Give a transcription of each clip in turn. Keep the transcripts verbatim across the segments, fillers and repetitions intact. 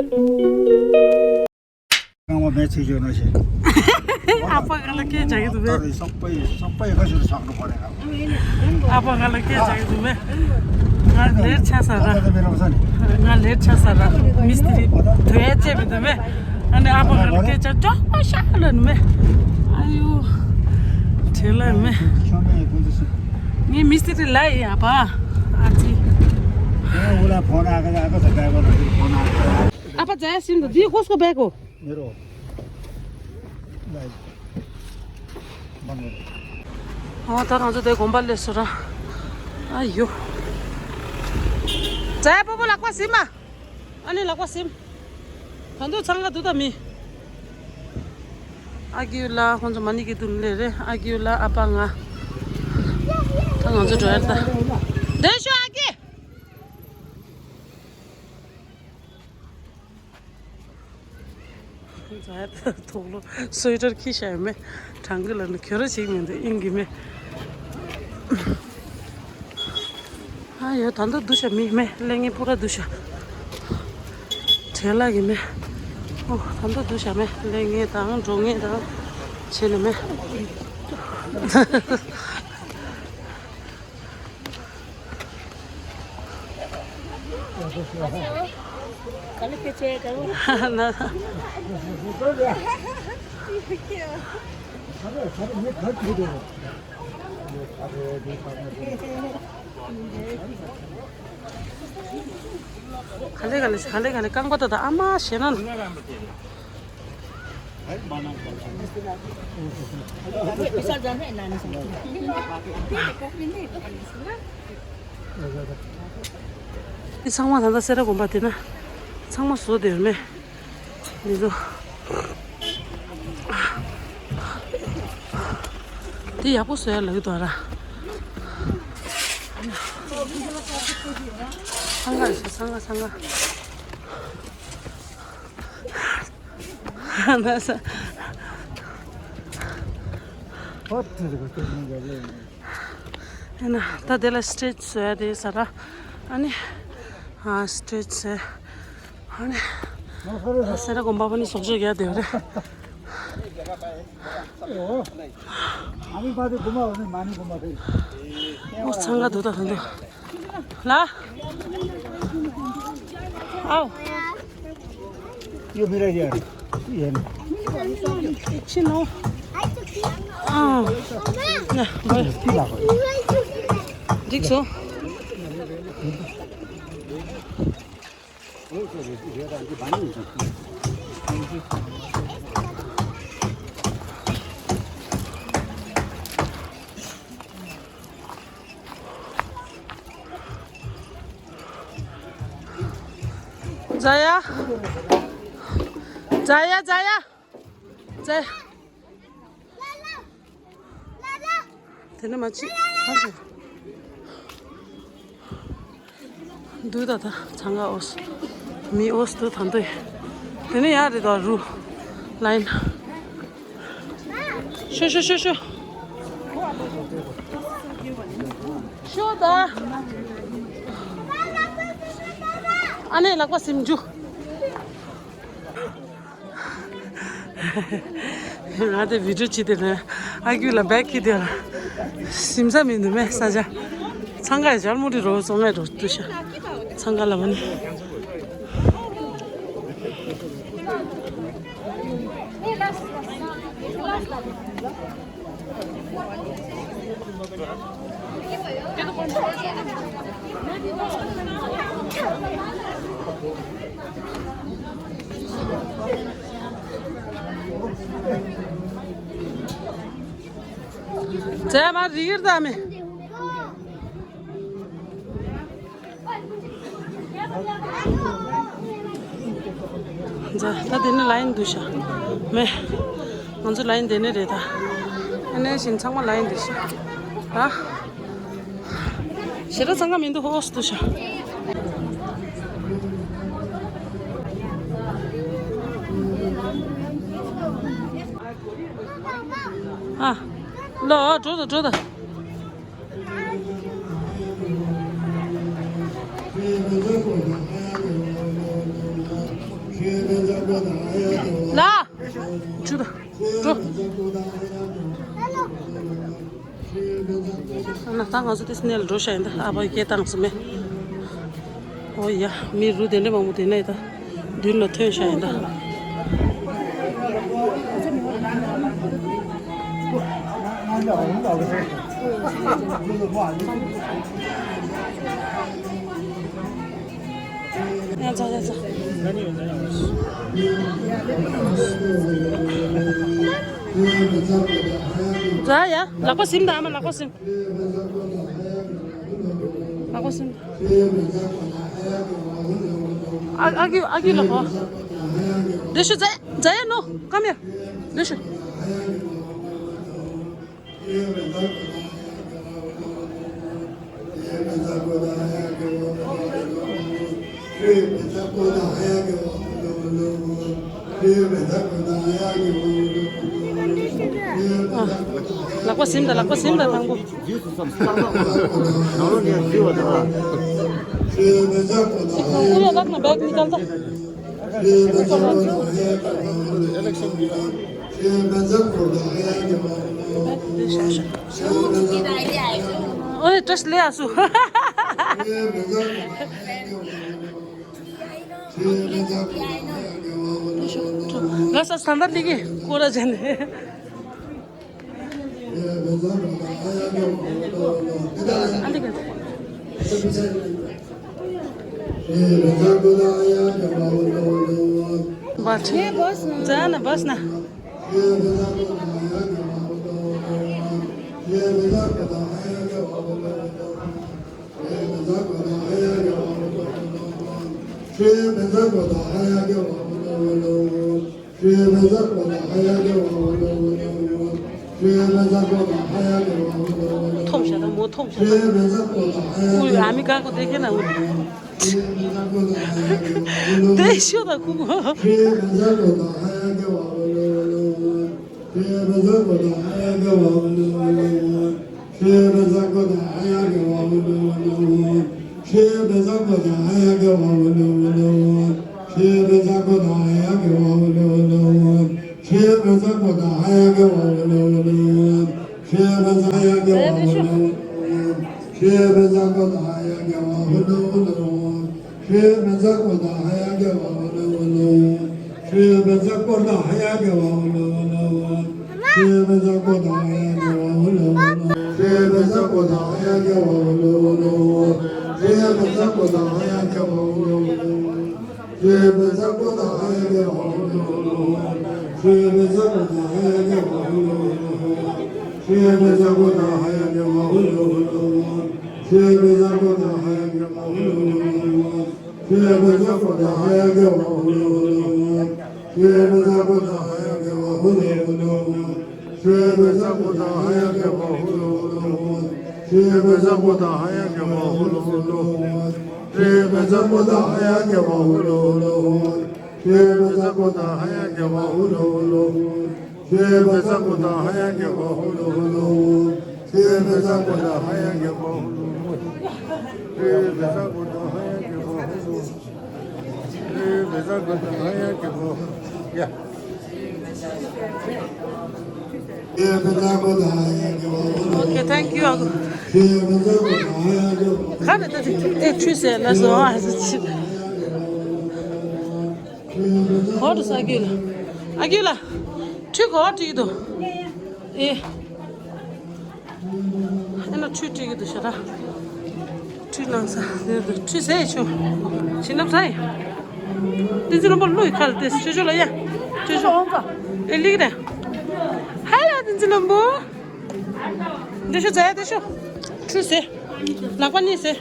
རྐང་པ་མེ་ཚིག་བྱོས་ན་ཞེས། ཨ་ཕ་ང་ལ་སྐད་རྒྱག་གི་འདུག་པས། ད་རེས་སོག་པ་ཡི་སོག་པ་ཡི་ཁ་ཤོར་ཆག་འགྲོ་པ་རེད་ཨ། ཨ་ཕ་ང་ལ་སྐད་རྒྱག་གི་འདུག་པས། ང་ལེར་ཆ་ས་ར། ད་ད་མེ་རོ་ས་ནི། ང་ལེར་ཆ་ས་ར། མི་སི་ཏི་རི་དོ་ཡ་བྱས་མི་འདུག་པས། ཨ་ནི་ཨ་ཕ་ང་ལ་སྐད་རྒྱག་ཅོག་པ་ཤ་ལ་ནི་མེ། ཨ་ཡུ། བྲེལ་ལ་མེ། ཁྱོད་མེ་ཡི་ཁོང་ཚོ་སུ། ངའི་མི་སི་ཏི་རི་ལ་ཡི་ཨ་ཕ། ཨ་ཙི། ཨེ་འུ་ལ་ཕོ་ན་ཨ་ཁ་ཨ་ཁ་ས་ཀའི་གོ་ན་ཕོ་ན། ཨ་ཕ་ཛ་ཡ་སིམ་དུ་དི་ཀོ་སྐོ་བེ་ཀོ། མེ་རོ། ལ་ཡི། མ་ངོ་། ཨོ་ད་ང་ཚོ་དེ་དགོན་པ་སླེབས་སོང་ར། ཨ་ཡོ། ཛ་ཡ་པོ་པོ་ལག་པ་སིམ་མ། ཨ་ནི་ལག་པ་སིམ། ད་དུང་འཚང་ཁ་འདུག་ད་མི། ཨ་ཀིའུ་ལ་ཁོང་ཚོ་མ་ཎི་བགྱིས་འདུག་ལེ་རེད། ཨ་ཀིའུ་ལ་ཨ་ཕ་ང་། ད་ང་ཚོ་འགྲོ་ཡ་རེད་ད། བདེ་ཤོག་ཨ་ཀི། ཛ་ཡ་ད་དུག་ལོག་སུ་ཝེ་ཊར་འཁྱེར་བཞག་ཡོད་མེད། གྲང་གི་ལ་ནི་གྱོད་ར་བྱེད་ཀྱི་མི་འདུག་ཨིན་གྱི་མེད། ཨ་ཡོ་ད་འདུག་འདུག་ཤ་མི་མེད། ལས་ངན་པུ་ར་འདུག་ཤ། བྲེལ་ལ་གི་མེད། ཨོ་ད་འདུག་འདུག་ཤ་མེད། ལས་ངན་དང་འགྲོ་ངན་དང་བྱས་ནས་མེད། ག་ལེ་ག་ལེ་ག་ལེ་ག་ལེ་རྐང་པ་ད་ད་ཨ་མ་ཞེ་ན། འདི་ཚང་མ་ད་ལྟ་སེ་ར་དགོན་པ་དེ་ན་ཚང་མ་བཟོ་བསྡད་ཡོད་མེད། འདི་ཚོ། འདི་ཡག་པོ་བཟོ་ཡ་ལབ་ཀྱི་འདུག་ར། འཚང་ཁ་རེད་ཤག་འཚང་ཁ་འཚང་ཁ། ན་ས། ཨེ་ན་ད་དེ་ལ་སི་ཊེ་ཇི་བཟོ་ཡ་དེ་ས་ར། ཨ་ནི། ཨ་སི་ཊེ་ཇི་བཟོས། ཨ་ནི། སེ་ར་དགོན་པ་པོ་ནི་ཟོག་ཅོག་རྒྱག་བསྡད་ཡོད་རེད། ཨོ། འཚང་ཁ་འདུག་ད་ད་འདུག་ལ། ཨའོ། ཡོད་མི་ར་ཡ། ཡན། ཕྱི་ནང་། ཨ། ན་བར། འགྲིག་སོང་། ཛ་ཡ། ཛ་ཡ་ཛ་ཡ། ཛ། དེ་ནས་མ་ཅི། ཧ་ཅི། འདུག་ད་ད་འཚང་ཁ་ཨོས། མི་ཨོས་འདུག་ད་འདུག་དེ་ནས་ཡར་རེད་ད་རུ། ལ་ཡིན། ཤོ་ཤོ་ཤོ་ཤོ། ཤོ་ད། ཨ་ནེ་ལག་པ་སིམ་རྒྱུ། ང་དེ་བི་ཌིའོ་བྱེད་དེ་ནས་ཨ་ཁུ་ལ་བེག་ཁྱེར་དེ་ལ་སིམ་ས་མི་འདུག་མེད་ས་ཆ། འཚང་ཁ་ཡ་ཇལ་མུ་རི་རོ་སོང་ངས་འགྲོ་འདུག་ཤ། འཚང་ཁ་ལ་བ་ནི། ཛ་མ་རིག་ར་ད་མེ། ཛ་ད་དེ་ནི་ལ་ཡིན་འདུག་ཤ། མེ། ང་ཚོ་ལ་ཡིན་དེ་ནི་རེད་ད། ཨ་ནེ་བཞིན་ཚང་མ་ལ་ཡིན་འདུག་ཤ། ཨ། ཞེ་དྲག་འཚང་ཁ་མི་འདུག་ཧོ་སི་འདུག་ཤ། ཨ། ལོ་འགྲོ་ད་འགྲོ་ད། ལ། ཆུ་ད། འགྲོ། ཨ་ན་ད་ང་ཚོ་དེ་སྣེ་ལ་འགྲོ་ཤ་ཡིན་ད། ཨ་ཕ་སྐད་བཏང་སོང་མེ། ཨོ་ཡ། མི་རུ་དེ་འདྲ་མང་པོ་དེ་ནས་ད་མདུན་ལ་ཐོན་ཤ་ཡིན་ད། ཡ་ཛ་ཡ་ཛ། ཛ་ཡ། ལག་པ་ཟིན་ད། ཨ་མ་ལག་པ་ཟིན། ལག་པ་ཟིན། ཨ་ཨ་ཀི་ཨ་ཀི་ལག་པ། འདི་ཤུ་ཛ་ཛ་ཡ་ནོ། ཀམ་ཡ། འདི་ཤུ། ལག་པ་ཟིན་ད། ལག་པ་ཟིན་ད་དང་པོ། ནང་ལོགས་ནས་བརྫིས་པ་དང་། ཀུ་ཡ་ལག་ན་བེག་ནི་ཀལ་ད། ཨོ་ནི་ཏྲས་ལེ་ཨ་སུ། ལ་ས་སན་ད་ལི་གི་ཀོ་ར་ཇན་ནི། ཨ་འདི་ག། བ་ཆེ། ཛ་ན་བས་ན། ཐོམ་ཤ་ད་མོ་ཐོམ་ཤ་ད། ཨུ་ཨ་མི་ག་གོ་དེ་ཁེ་ན་འུ། དེ་ཤོ་ད་ཁུ་གོ། Okay, thank you. ཁ་རེ་ད་དེ་ཁྲུས་ཟེར་ལ་སོང་ཨ་ཟེར་ཆི། ཧོ་དུ་ས་ཨ་ཁུ་ལ། ཨ་ཁུ་ལ། ཁྲུས་གོ་བ་བྲིས་འདུག་ཨེ། ཨེ་ན་ཁྲུས་བྲིས་ཀྱི་འདུག་ཤ་ད། ཁྲུས་གནང་ས་དེར་འདུག་ཁྲུས་ཟེར་ཆུ། བྱིན་རླབས་ས་ཡི། བསྟན་འཛིན་བློན་པོ་ཀླུ་ཡི་ཁ་ལ་དེ་ཆུ་ཆུ་ལ་ཡ། ཆུ་ཆུ་འོང་ག་ཨེ་ལིག་རེ། ཧ་ལ་བསྟན་འཛིན་བློན་པོ། འདི་ཤུ་ཟེར་ཡ་དེ་ཤུ། ཁྲུས་ཟེར། ལག་པ་གཉིས་ཟེར།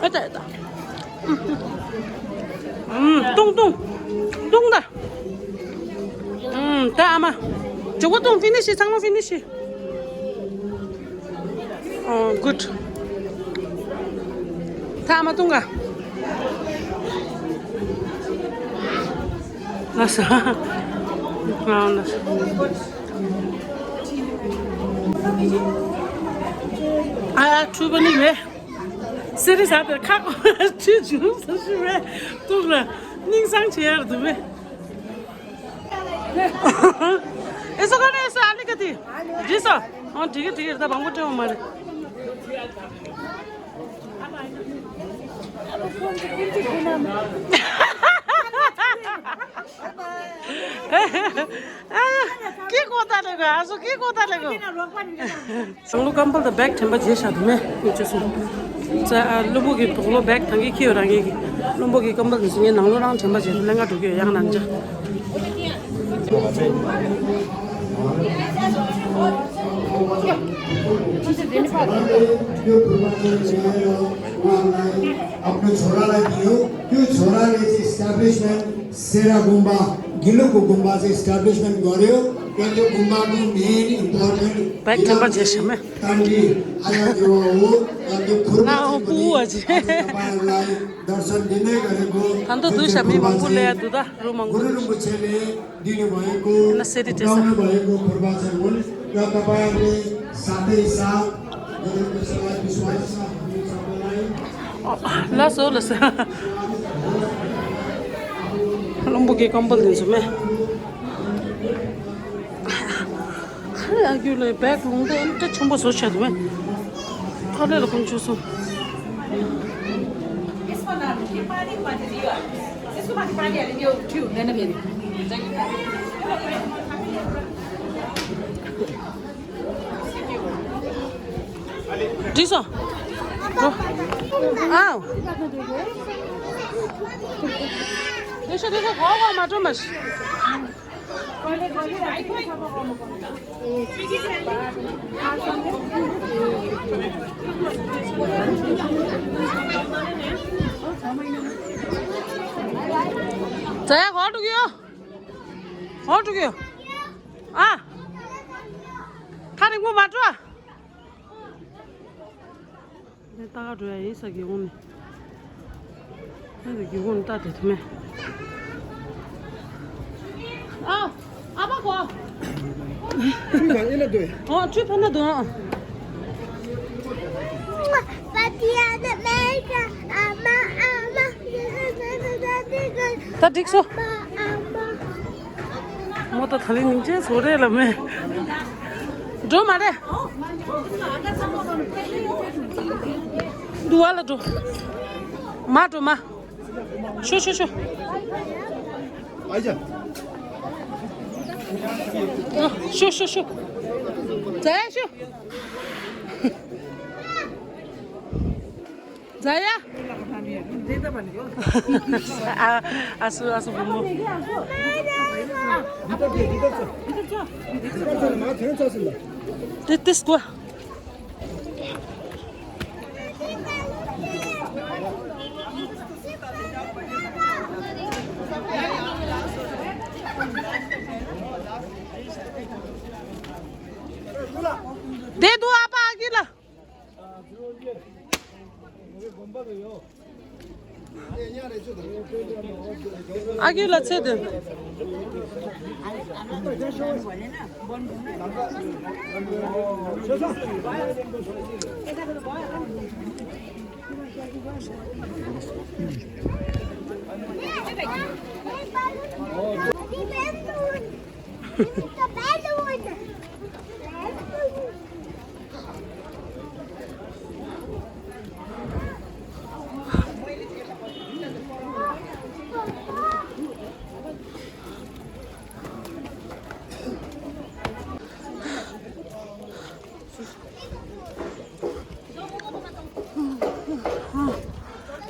ཨ་ད་ད། ཨུམ། བཏུང་བཏུང་། བཏུང་ད། ཨུམ། ད་ཨ་མ། ཇོ་བོ་བཏུང་། ཕི་ནི་ཤི། ཚང་མ་ཕི་ནི་ཤི། ཨོ་གུད། ད་ཨ་མ་བཏུང་ག་ལ་ས། ལ་ས། ཨ་ཨ་ཁྲུས་པ་ནི་མེད། སེ་རི་ས་དེར་ཁ་ཁོ་ཆུ་ཆུ་ས་ཞུ་བས་ཏུག་ལ། སྙིང་བཟང་བྱེད་ཡར་འདུག་མེ། ཨེ་སོ་ག་ནས་ཨེ་སོ་ཨ་ལི་ག་དེ། འགྲིག་སོ། ཨོ་འགྲིག་གི་འགྲིག་གི། ད་མང་པོ་སྤྲད་པ་མ་རེད། ཀི་ཀོ་ད་ལེ་གོ། ཨ་སོ་ཀི་ཀོ་ད་ལེ་གོ། ནང་ལོ་ཀམ་པལ་དང་བེག་དྲན་པ་བརྗེད་བཞག་འདུག་མེ། ཁྱོད་ཚོ་སོང་། ཙ་ཨ་བློན་པོ་གི་བོག་ལོ་བེག་ཐང་གི་ཁྱེར་ཡོད། རང་གི་བློན་པོ་གི་ཀམ་པལ་དེ་ཚོ་ངས་ནང་ལོ་རང་དྲན་པ་བརྗེད་འདུག་ལེན་ག་འགྲོ་གི་ཡོད། ཡང་ནང་ཅག अपने छोरालाई दियो। त्यो छोराले चाहिँ इस्टाब्लिसमेन्ट सेरा गुम्बा, गिलोको गुम्बा चाहिँ इस्टाब्लिसमेन्ट गर्यो। र त्यो गुम्बाको मेन इम्पोर्टेन्ट ब्याक क्याम्पमा झेसम्म। तन्वी आया देवा हो। र त्यो फुर्मा चाहिँ पनि आज तपाईँहरूलाई दर्शन दिँदै गरेको। थान्तो दुई सामी मङ्गु ल्याया दुदा रु मङ्गु गुरु रिम्पोछेले दिनुभएको, सेरी टेसा। बताउनुभएको फुर्मा चाहिँ हुन्। र तपाईँहरूले साथै साथ गुरु रिम्पोछेलाई विश्वास छ भन्ने सबैलाई। ल सो ल सो। लोम्बो के कम्बल दिन्छु म। अघिल्लो ब्याग लुँदै अन्त छुम्बो सोच छ म। थले ल कुन छु सो। यसको नाम के पानी पानी दियो। यसको माथि पानी हाल्यो, त्यो उठ्यो हुँदैन फेरि। ठिक छ। अँ। यसो, यसो, घाउ, घाउ माटो मास। जया, घाउ टुक्यो। घाउ टुक्यो। आ। थारिङको माटो। ནས་ལྟ་ག་འགྲོ་ཡ་ཡིན་ས། སྒེའུ་ཁུང་ནས། ཨ་ནི་སྒེའུ་ཁུང་ནས་ལྟ་དེ་ཐུ་མེད། ཨ། ཨ་ཕ་གོ། ཁྲུས་དང་ཨེ་ན་འདོད། ཨོ་ཁྲུས་ཕ་ན་འདོད། ད་འགྲིག་སོ། མོ་ད་ཐ་ལི་ཉིན་ཅན་བཟོ་རེད་ལ་མེ། འགྲོ་མ་རེད། འདུ་བ་ལ་འགྲོ། མ་འགྲོ་མ། ཤོ་ཤོ་ཤོ། ཨ་ཡ། ཤོ་ཤོ་ཤོ། ཛ་ཡ་ཤོ། ཛ་ཡ། ཨ་ཨ་སུ་ཨ་སུ་བུ་མོ། དེ་དེ་སྐོ། དེ་དུ་ཨ་ཕ་ཨ་ཁུ་ལ། ཨ་ཁུ་ལ་ཚེ་དེ།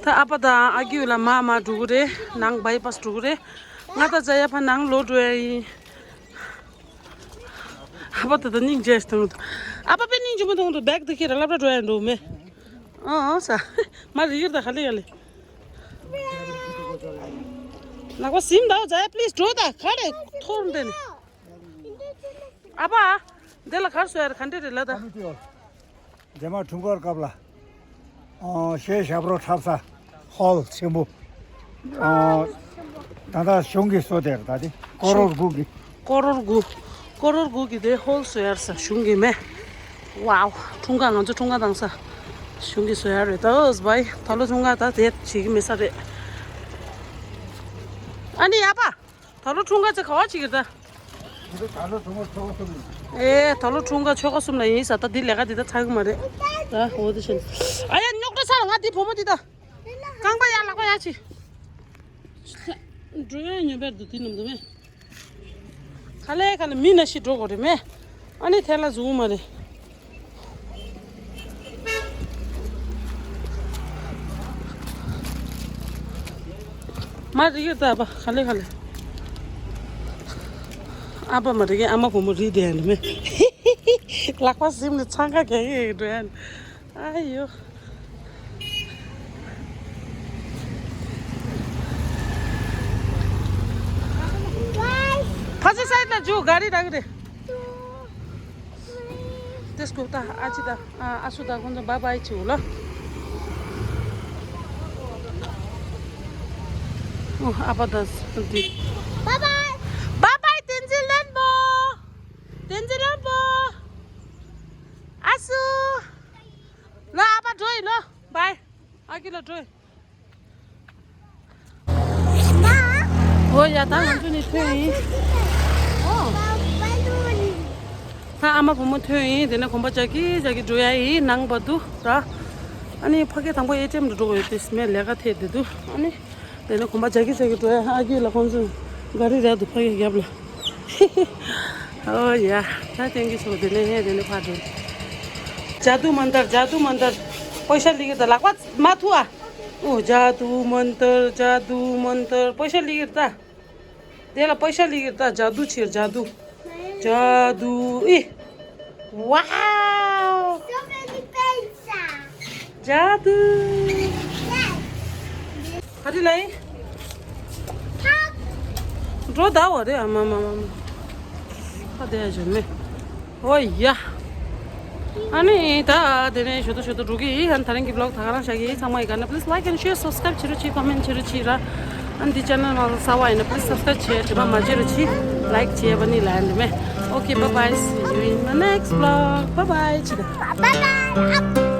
ད་ཨ་ཕ་དང་ཨ་ཁུ་ལ་མ་མ་འགྲོ་གི་རེད། ནང་བྷའི་པཱས་འགྲོ་གི་རེད། ང་ད་ཛ་ཡ་ཕ་ནང་ལོག་འགྲོ་ཡ་ཡིན། ཨ་ཕ་ད་ད་སྙིང་རྗེ་ཞིག་དང་། ཨ་ཕ་དཔེ་སྙིང་རྗེ་མོ་མཐོང་འདུག་བེག་དེ་ཁྱེར་སློབ་གྲྭ་འགྲོ་ཡ་འགྲོ་མེད། ཨང་ཨང་ས། མ་རི་ཡིར་ད་ཧ་ལེ་ཡ་ལེ། ནག་པ་སིམ་ད་ཛ་ཡ་པི་ལི་སི་འགྲོ་ད་ག་རེ་ཐོར་འདི་ནི། ཨ་ཕ། འདི་ལ་གར་སོ་ཡ་རེ་ག་འདྲེ་རེ་ལ་ད། རྗེས་མ་འཁྲུངས་སྐར་སྐབས་ལ། ཨོ་གཞས་ཞབས་བྲོ་འཁྲབ་ས་ཧོལ་ཆེན་པོ། ཨོ་ད་ལྟ་གཞུང་གིས་བཟོ་དེར་ད་དེ་ཀོ་རོར་དགུ་གི། ཀོ་རོར་དགུ། ཀོ་རོར་དགུ་གི་དེ་ཧོལ་བཟོ་ཡར་ས་གཞུང་གི་མེ། ཝའོ། འཁྲུངས་སྐར་ང་ཚོ་འཁྲུངས་སྐར་བཏང་ས། གཞུང་གིས་བཟོ་ཡར་རེད་ད་ཨོ་སྦའི་ད་ལོ་འཁྲུངས་སྐར་ད་དེ་བྱེད་ཀྱི་མེད་ས་རེད། ཨ་ནི་ཡ་པ། ད་ལོ་འཁྲུངས་སྐར་ཚེ་ག་བ་ཅིག་གི་ད། ཨེ་ད་ལོ་འཁྲུངས་སྐར་ཆོ་ག་གསུམ་ལ་ཡིན་ས། ད་འདི་ལས་ཀ་འདི་ད་ཚར་གི་མ་རེད། ད་འོ་དེ་བཞིན། ཨ་ཡ་རྙོག་དྲ་ཚ་ལ། ང་འདི་བུ་མོ་འདི་ད། རྐང་པ་ཡར་ལག་པ་ཡར་ཕྱི། འགྲོ་ཡ་ཉོ་བར་དུ་དེ་ནམ་དུ་མེད། ག་ལེ་ག་ལེ་མི་ན་ཤི་འགྲོ་དགོས་རེད་མེད། ཨ་ནི་ཐལ་ལ་བཟུང་མ་རེད། མ་རིག་ད་ཨ་ཕ་ག་ལེ་ག་ལེ། ཨ་ཕ་མ་རིག་ཨ་མ་བུ་མོ་རིག་དེ་ཡང་མེད། ལག་པ་ཟིམ་ནས་འཚང་ཁ་གས་གས་འགྲོ་ཡ། ཨ་ཡོ། ཕ་ཚོ་སའི་ལ་འཇུག་ག་རེ་རག་རེད། དེ་སྐུ་ད་ཨ་ཅི་ད་ཨ་སུ་ད་ཁོང་ཚོ་བཱའི་བཱའི་བྱེད་འོ་ལ། ཨོ་ཨ་ཕ་ད་སུ་དེ། བཱའི་བཱའི། བཱའི་བཱའི་བསྟན་འཛིན་ལྷུན་པོ། བསྟན་འཛིན་ལྷུན་པོ། ཨ་སུ། ལོ་ཨ་ཕ་འགྲོ་ཡིན་ལོ། བཱའི། ཨ་ཀི་ལ་འགྲོ་ཡིན། འོ་ཡ་ད་ང་ཚོ་ནི་ཐོན་ཡིན། ཨོ། ད་ཨ་མ་བུ་མོ་ཐོན་ཡིན། དེ་ནས་གོམ་པ་རྒྱག་གི་རྒྱག་གི་འགྲོ་ཡ་ཡིན་ནང་པ་དུ་ད། ཨ་ནི་ཕ་གི་དང་པོ་ཨེ་ཊི་ཨེམ་དུ་འགྲོ་དགོས་ཡོད་དེ་སྨད་ལས་ཀ་ཐད་དེ་དུ་ཨ་ནི། དེ་ནས་གོམ་པ་རྒྱག་གི་རྒྱག་གི་འགྲོ་ཡ། ཨ་ཀི་ལ་ཁོང་ཚོ་ག་རི་ར་དུ་ཕ་གི་རྒྱབ་ལ། ཨོ་ཡ། ད་ཐེངས་ཀྱི་ཚོ་དེ་ནས་ཧེ་དེ་ནས་ཕར་འགྲོ། ཇ་དུ་མན་ཏར། ཇ་དུ་མན་ཏར། པོ་ཤ་ལི་གི་ད་ལག་པ་མ་ཐུ་ཨ། ཨོ་ཇ་དུ་མན་ཏར། ཇ་དུ་མན་ཏར། པོ་ཤ་ལི་གི་ད། དེ་ལ་པོ་ཤ་ལི་གི་ད། ཇ་དུ་ཆེར་ཇ་དུ། ཇ་དུ་ཨི། ཝའོ། So many pizza. ཇ་དུ། ག་རེ་ལབ་ཡིན། འགྲོ་ད་བ་རེད་ཨ་མ་མ་མ་མ། ཧ་དེ་ཡ་བྱུང་མེད། ཨོ་ཡ། ཨ་ནི་ད་དེ་ནས་ཞོ་ཏོ་ཞོ་ཏོ་འགྲོ་གི་ཡིན། ཨ་ནི་ད་རིང་གི་བི་ལོག་ད་ག་རང་བཞག་གི་ཡིན། ཚང་མ་ཡི་ག་ན་please like and share, subscribe བྱེད་རོགས་གྱིས། comment བྱེད་རོགས་གྱིས་ར། ཨ་ནི་འདི་channel མ་གསར་པ་ཡིན་ན་please subscribe བྱེད། དྲི་མ་མ་བརྗེད་རོགས་གྱིས། like བྱེད་པ་ནི་ལན་རེད་མེད། Okay, bye bye, see you in my next vlog. Bye bye. Bye bye.